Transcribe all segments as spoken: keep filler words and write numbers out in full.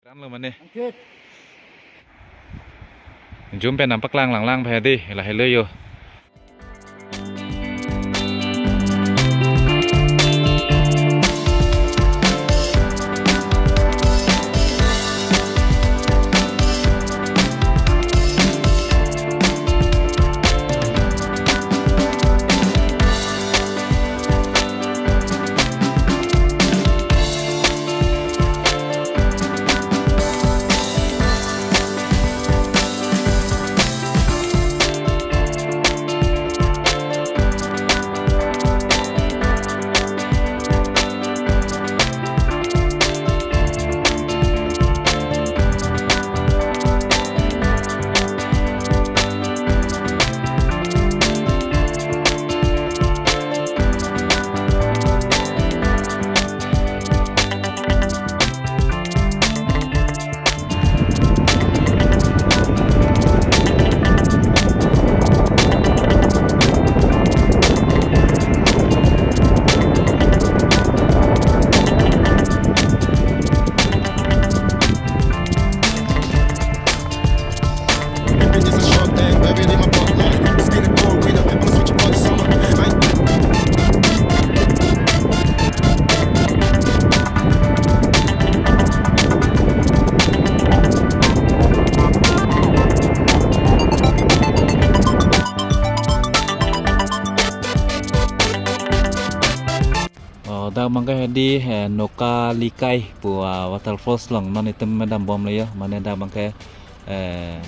Ran lo mane. Jum pen nangpaklang langlang bhai di, lahelo yo. Oh, dak abangke hedi, eh, Nokalikai pu, ah, waterfalls along non itum medam bomlo yo, mane dak abangke, eh,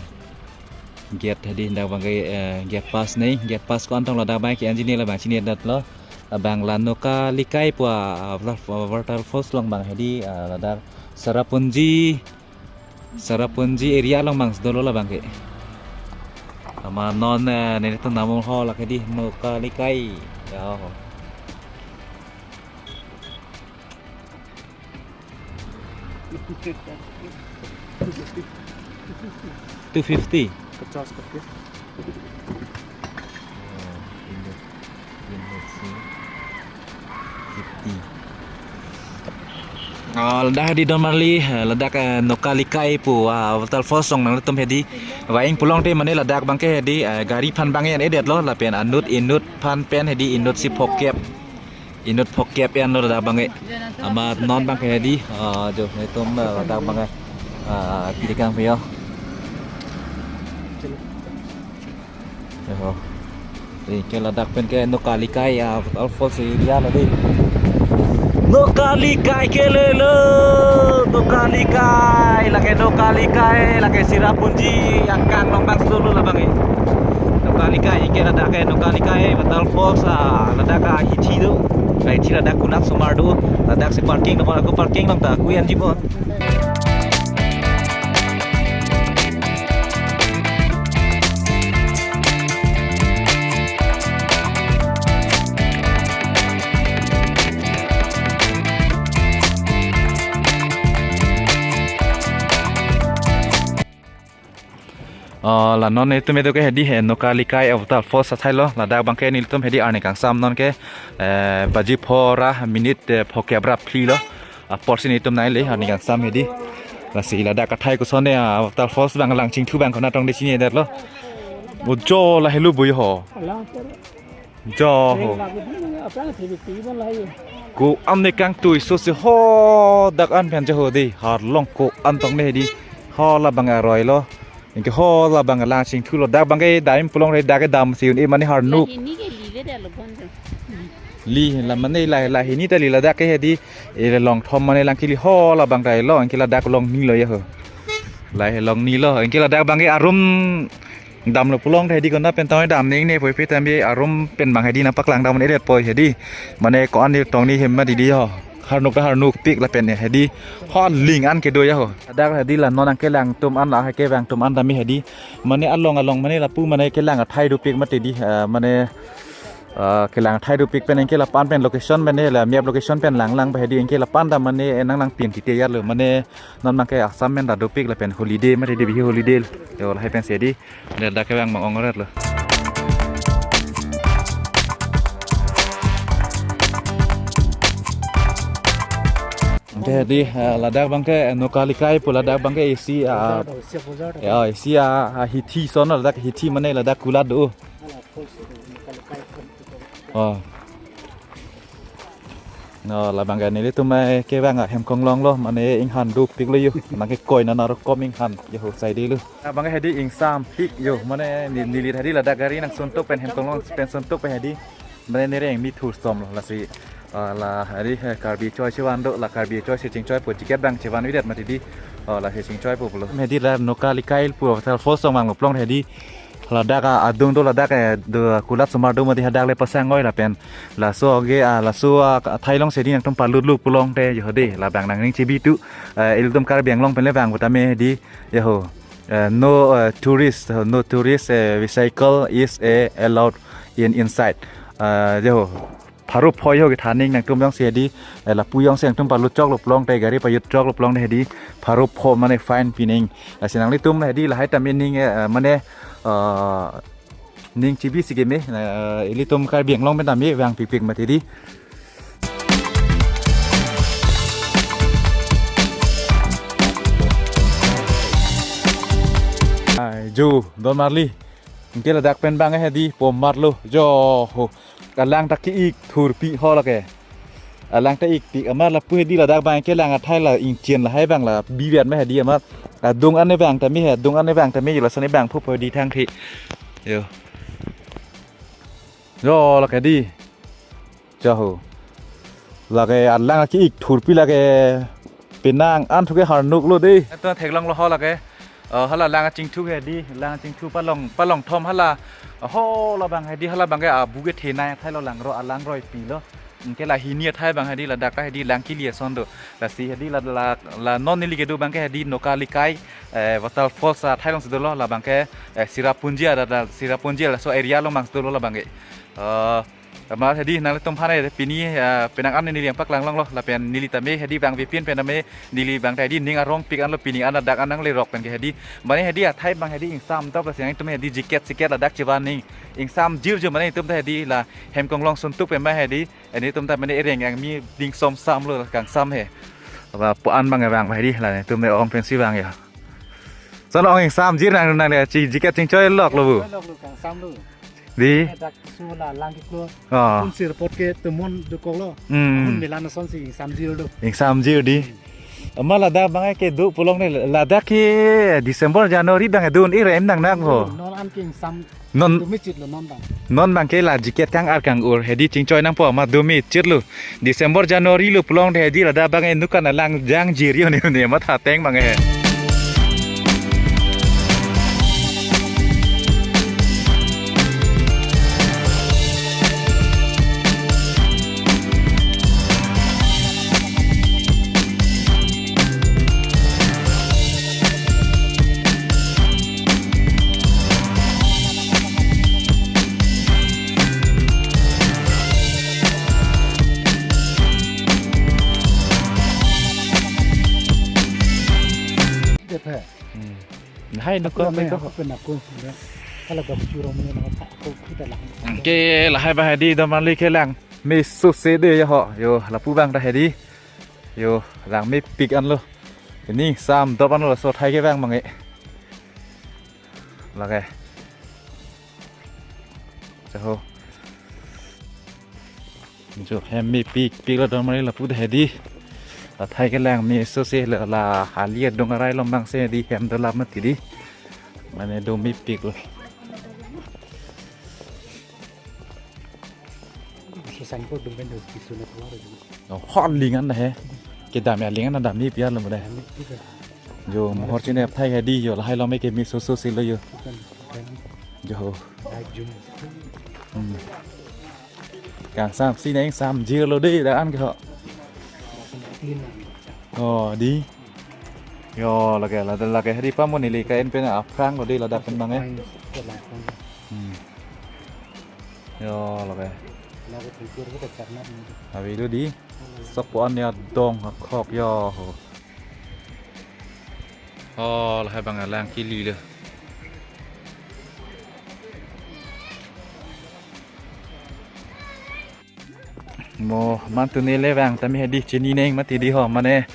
gate hedi, dak abangke, eh, gate pass nei, gate pass ko-an tong ladak abangke engineer labang chinidetlo, labang la Nokalikai pu, ah, water-, waterfalls along abang hedi, ah, ladak Cherrapunji, Cherrapunji area along abang dolo labangke. Amat non, eh, nelitum namo ho lake di Nokalikai. Ya ho. Two fifty. Pachas karke. Oh, ini. Fifty. Oh, ladak hedi don marli, eh, ladak, eh, Nokalikai pu, ah, waterfalls along nanglitum hedi. Vang pulote mane ladak abangke hedi, eh, gari aphan abang en-edetlo, lapen anut inut aphan pen hedi inut si phokep. Inut phokep enlo ladak abangke. Amat non abangke hedi, ah, jo, nelitum, eh, ladak abangke, ah, pidi kangpei yo. Eho. Di, ke ladak pen ke Nokalikai ya, waterfalls area lo di. Nokalikai ke lelo, Nokalikai, lake Nokalikai, lake Cherrapunji, akang along abang dolo labangke. Nokalikai, ke ladak ke Nokalikai, waterfalls, ah, ladak ke hithi do. Hithi ladak kunat somar do, ladak si parking, ladak ako parking along ta, kuyan ji po. Oh, la non itum edo ke hedi he Nokalikai waterfalls athai lo, ladak abangke nelitum hedi arni kangsam non ke, eh, baji phora minute, eh, phokep ra phli lo. Apor si nelitum nai le arni kangsam hedi. Lasi ladak athai koson ne, ah, waterfalls abang lang chingthu abang konat tong de chinidetlo. Ojo lahelo bui ho. Jo ho. Ko-an ne kangtui so si ho dak an pen jo ho de. Arlong ko-an tong ne hedi. Ho labang aroi lo. Anke ho labang lang chingthu lo dak abangke dam pulote dak ke dam si un-e mane harnuk. Lahini ke livedetlo bon jo. Li la mane la, lahini ta li ladak ke hedi. E long thom mane lang kili ho labang ta lo anke ladak long ni lo ya ho. Lahei long ni lo anke ladak abangke arum damlo pulote hedi konat pen tong dam ning ne poi pe tambi arum pen abang hedi nangpaklang dam ne det poi hedi. Mane ko-an ne tong ne hem ma di di ho. Harnuk ta harnukpik lapen ne hedi. Ho ling an kedo ya ho. Ladak hedi la non nangkelang atum an la kevang atum an dam hedi. Mane along along mane lapu mane kelang athai dopik mati di, eh, mane, eh, kelang athai dopik pen anke lapu-an pen location pen la map location pen langlang pa hedi anke lapu-an ta mane nang nangpin titi ya lo mane non abangke Assam pen ta dopik lapen holiday mati di bihi holiday. Yo lahei pensi hedi. Ladak kevang abang ongret lo. Ke di, eh, ladak abangke, eh, Noka Likai pu ladak abangke isi, ah, ya, isi, ah, ah, hithi ason ladak hithi mane ladak kulat do. Oh. No, labangke nelitum, eh, kevang ahem konglong lo, mane inghan dopik lo yo. Nangkekoi nana rokom inghan, yo ho sai di lo. Labangke hedi ingsampik yo, mane ni-, neli hedi ladak gari nangsuntuk pen hem konglong pen suntuk pen hedi. Mane nereng mi thur som lo, lasi, ah, la hedi, eh, Karbi choi chevan do, la Karbi choi si chingchoi po jacket abang chevan videt mati di. Oh, lasi chingchoi po pulo. Hedi la Noka Likai pu waterfall song vang lo pulote hedi. Ladak, ah, adung do ladak, eh, do kulat osomar do mati hadak le pasang oi lapen. Laso ke, ah, laso, ah, athai alongsi hedi nangtum palut lo pulote yo hedi labang nangning chibi tu, eh, ilitum Karbi Anglong pen le vang putame hedi yo ho. Eh, no, eh, tourist, no tourist, eh, vehicle is, eh, allowed in inside. Eh, yo ho. Pharo pho yo kethaning nangtum jongsi hedi, eh, lapu jongsi nangtum palut chok lo pulote gari pajut chok lo pulote hedi pharo pho mane fine pining. Lasi nanglitum hedi lahai tame ning, eh, mane, eh, ning chibi si keme, eh, ilitum Karbi Anglong pen tame vangpikpik mati di. Ai, jo, don marli. Anke ladak pen abang hedi pom marlo. Jo, ho. Alang ta ki-ik thurpi ho lake. Alang ta ikpik amat lapu hedi ladak abangke lang athai la ingchen lahai abang la bibiat me hedi amat. Adung an ne vang tame he, adung an ne vang tame yo lason ne vang phu phu di thang thi. Yo. Yo lake di. Jaho. Lake alang ki-ik thurpi lake penang an thuke harnuk lo de. To theklong lo ho lake. Eh, hala lang chingthu hedi, lang chingthu palong, palong thom hala. Ho labang hedi hala abangke abu kethenei athai lo lang ro alang roipi lo. Anke la hini athai abang hedi ladak ta hedi lang kili ason do. Lasi hedi la, la, la non neli kedo abangke hedi Noka Likai, eh, waterfalls athai alongsi dolo labangke, eh, Cherrapunji ada, ada Cherrapunji laso area along abangsi dolo labangke. Eh, amat hedi nanglitum aphan hedi pini, eh, penang an neli nangpaklang longlo lapen neli tame hedi vangvepin pen tame neli abang ta hedi ning arongpik anlo pini an ladak an nanglerok pen ke hedi. Mane hedi athai abang hedi ingsamtap lasi nangtum hedi jacket siket ladak chevan ning ingsamjir jo mane itum ta hedi la hem konglong suntuk pen ma hedi. Eni itum ta mane ereng ang mi ding som sam lo kangsam he. Ba pu an abang vang hedi la itum ne ong pensi vang ya. Son ong ingsamjir nang nang le chi jacket chingchoi lok lo bu. Lok lo kangsam lo. Di. Dak su la lang kiklo. Oh. Pun sir pot ke temon dokok lo. Hmm. Pun melan asonsi ingsamjir do. Ingsamjir di. Amat ladak abang ke do pulote ladak ke December January abang dun irem nang nak ho. Non an ke ingsam. Non. Dumi chit lo non abang. Non abangke la jacket kang-ar kang-ur hedi chingchoi nangpo amat dumi chit lo. December January lo pulote hedi ladak abang inuk kan alang jangjir yo ne ne amat hateng abang he. Dephe. Hmm. Lahai nukon ako, ako pen ako. Hala dok churo mo na ako kita lang. Anke lahai abang hedi don marli ke lang meso se de ya ho. Yo, lapu abang ta hedi. Yo, lang mepik anlo. Ini samdop anlo laso athai ke abang abang e. Lake. Jaho. Jo hem mepikpik lo don marli lapu ta hedi. Athai ke lang meso se la, la hali adung arai lo abang si hedi hem dolap mati di. Mane do mepik lo. Sisan ko dum ben do kisu na tuar. Oh, hot lingan na he. Kedam ya lingan na dam ni piar lo mo de. Dam ni piar. Jo, mohor chine athai hedi jo lahai lo me ke meso so si lo yo. Bukan, bukan. Jo. Dai jum. Hmm. Kangsam si neng samjir lo de dak an ke ho. Oh, di. Yo, lake, lake, lake hedi pamon neli ke en pen aphrang lo de ladak pen abang e. Hmm. Yo, lake. Lake picture kita karena ini. Abi lo di. Sok po an ya dong akhok yo ho. Oh, lahai abang alang kili lo. Mo mantu neli vang tame hedi chini neng mati di ho, mane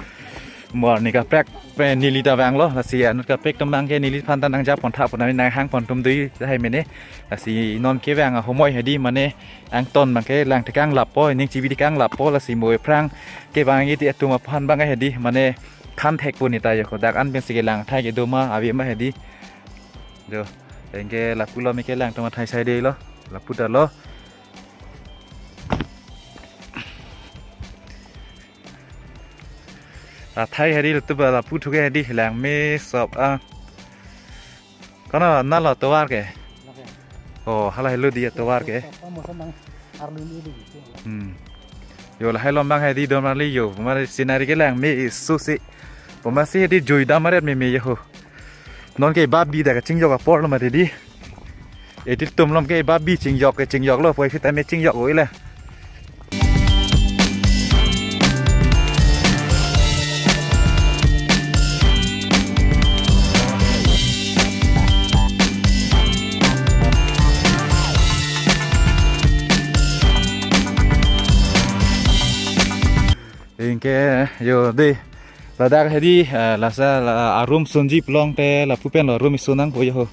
mo arni kaprek pen neli ta vanglo, lasi anut kaprek atum abangke neliphan ta nangjapon tha pon tame nanghangpon atum do tahai mene. Lasi non kevang ahomoi hedi mane angton abangke lang tekang lappo, ning chibi tekang lappo, lasi mo aphrang kevang iti atum aphan abang hedi mane than thek pon ita jo, kodak an pensi kelang athai kedo ma ave ma hedi. Jo, anke lapulo me kelang atum athai saidelo, lapu ta lo. Athai hedi lo tu ba lapu thuke hedi lang me sop a. Kono nalo tovar ke. Oke. Oh, hala helo dia tovar ke. Apa musim nang arlin ini gitu. Hmm. Jo lahai lo abang hedi don marli jo, mari scenery kelang me isu si. Pemasi hedi jui dam aret meme jo ho. Non ke babi dak kachingjok apor lo mati di. Eti atum along ke babi chingjok ke chingjoklo, puvoiphit tame chingjok-o ile. Anke jo de. Ladak hedi, eh, lasa la, arum sunji plong te lapu pen lo arum isu nangpo jo ho.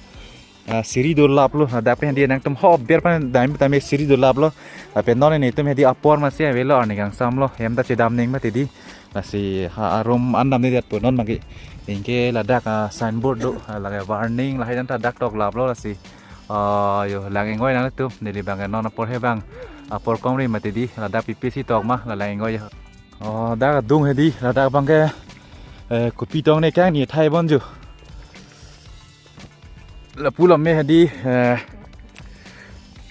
Ah, siri dolaplo, ladak pen hedi nangtum ho ber pen dam tame siri dolaplo. Lapen non netum hedi apor masi avelo arni kangsam lo, hem ta chedam neng mati di. Lasi ha arum an damde det po non abangke. Anke ladak, ah, signboard do, ah, lake warning lahai dan ta dak toklaplo lasi. Ah, jo lang ingoi nangtum, neli abangke non apor he abang. Apor komri mati di, ladak pipi si tok ma, la lang ingoi jo. Oh, dak adung hedi, ladak abangke, eh, kopi tong ne kangni athai bon jo. Lapulo me hedi, eh,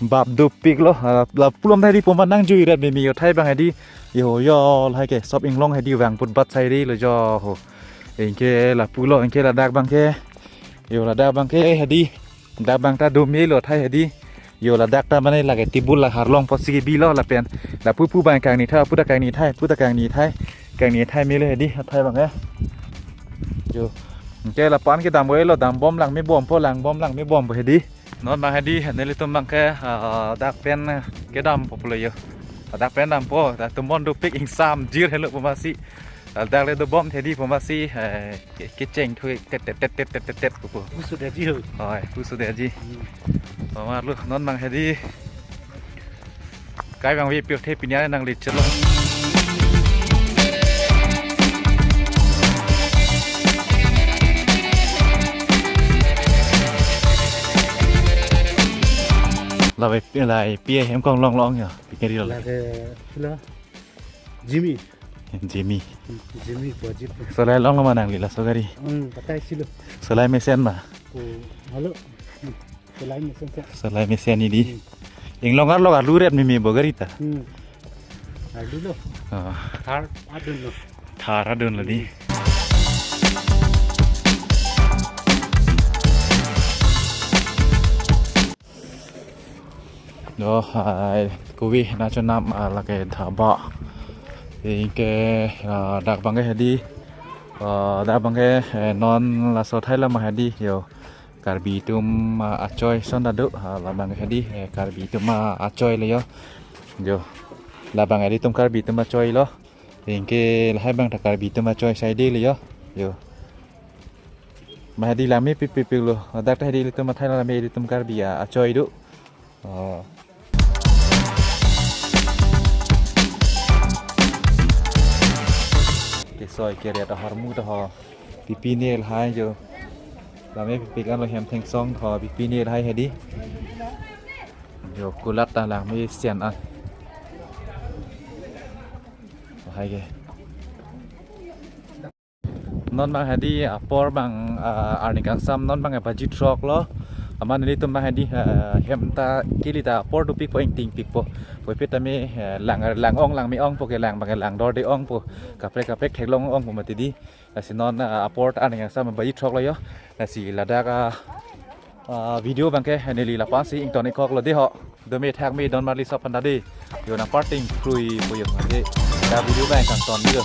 bap dopiklo, ah, lapulo me hedi poma nangjui rat meme jo athai abang hedi, jo jo lahai ke sop inglong hedi vang putbat saidelo jo ho. Anke lapulo, anke ladak abangke, jo ladak abangke hedi, dak abang ta do melo athai hedi. Jo ladak ta mane lake tibul la harlong posi kebilo lapen. Lapu pu abang kangni athai, pu ta kangni athai, pu ta kangni athai. Kangni athai melo hedi, athai abangke. Jo. Anke lapu-an kedam avelo, dambom lang me bompo, langbom lang me bompo hedi. Non abang hedi, nelitum abangke, ah, dak pen, eh, kedampo pulo jo. Dak pen dampo, dak tumbon dopik ingsam jir helo pemasi. Ladak le dobom hedi pemasi, eh, ke, kecheng thu tet tet tet tet tet tet tet pupo. Pusu dia ji ho. Oi, pusu dia ji. Hmm. Pamar lo non abang hedi. Kai abang ve pirthe pinya nang lecet lo. La ve pi la pi hem kong long long ya. Pikir lo. Lake sila. Jimmy. Jimmy. Hmm, Jimmy ko Jimmy. Solai longlo ma nangli laso gari? Hmm, patai silo. Solai mesen ma? Oh, halo. Hmm, solai mesen sa. Solai mesen hedi. Hmm. Inglong arlo alu ret meme bo gari ta. Hmm. Alu lo. Oh. Thar adun lo. Thar adun lo di. Do, ah, kove nangchonam, ah, lake dhaba. Anke, ah, dak abangke hedi, ah, dak abangke, eh, non laso athai lama hedi, jo. Karbi atum, ah, achoi ason ta do, ah, labang hedi, eh, Karbi atum, ah, achoi lo jo. Jo. Labang hedi atum Karbi atum achoi lo. Anke lahai abang ta Karbi atum achoi saidelo jo. Jo. Ma hedi lang mepik pik pik lo. Dak ta hedi ilitum athai lang me ilitum Karbi a, achoi do. Oh. Kesoi keret ahormu ta ho. Pipi ne lahai jo. Lang mepik pik an lo hem thengsong ho pipi ne lahai hedi. Jo kulat ta lang mesen an. Lahai ke. Non abang hedi apor abang, ah, arni kangsam non abang baji throk lo. Amat nelitum abang hedi, ah, hem ta kili ta apor dopikpo ingtingpikpo. Puvoiphit tame, eh, lang lang-ong lang me-ongpo kelang abang lang dorde ongpo. Kaprek kaprek theklong ongpo mati di. Lasi non, ah, apor ta arni kangsam baji throk lo jo. Lasi ladak, ah, ah, video abangke neli lapu-an si ington-ik kok lo de ho. Dome thak me don marli sop phan ta de. Jo nang parting krui po jo. Ante dak video abang kangton video.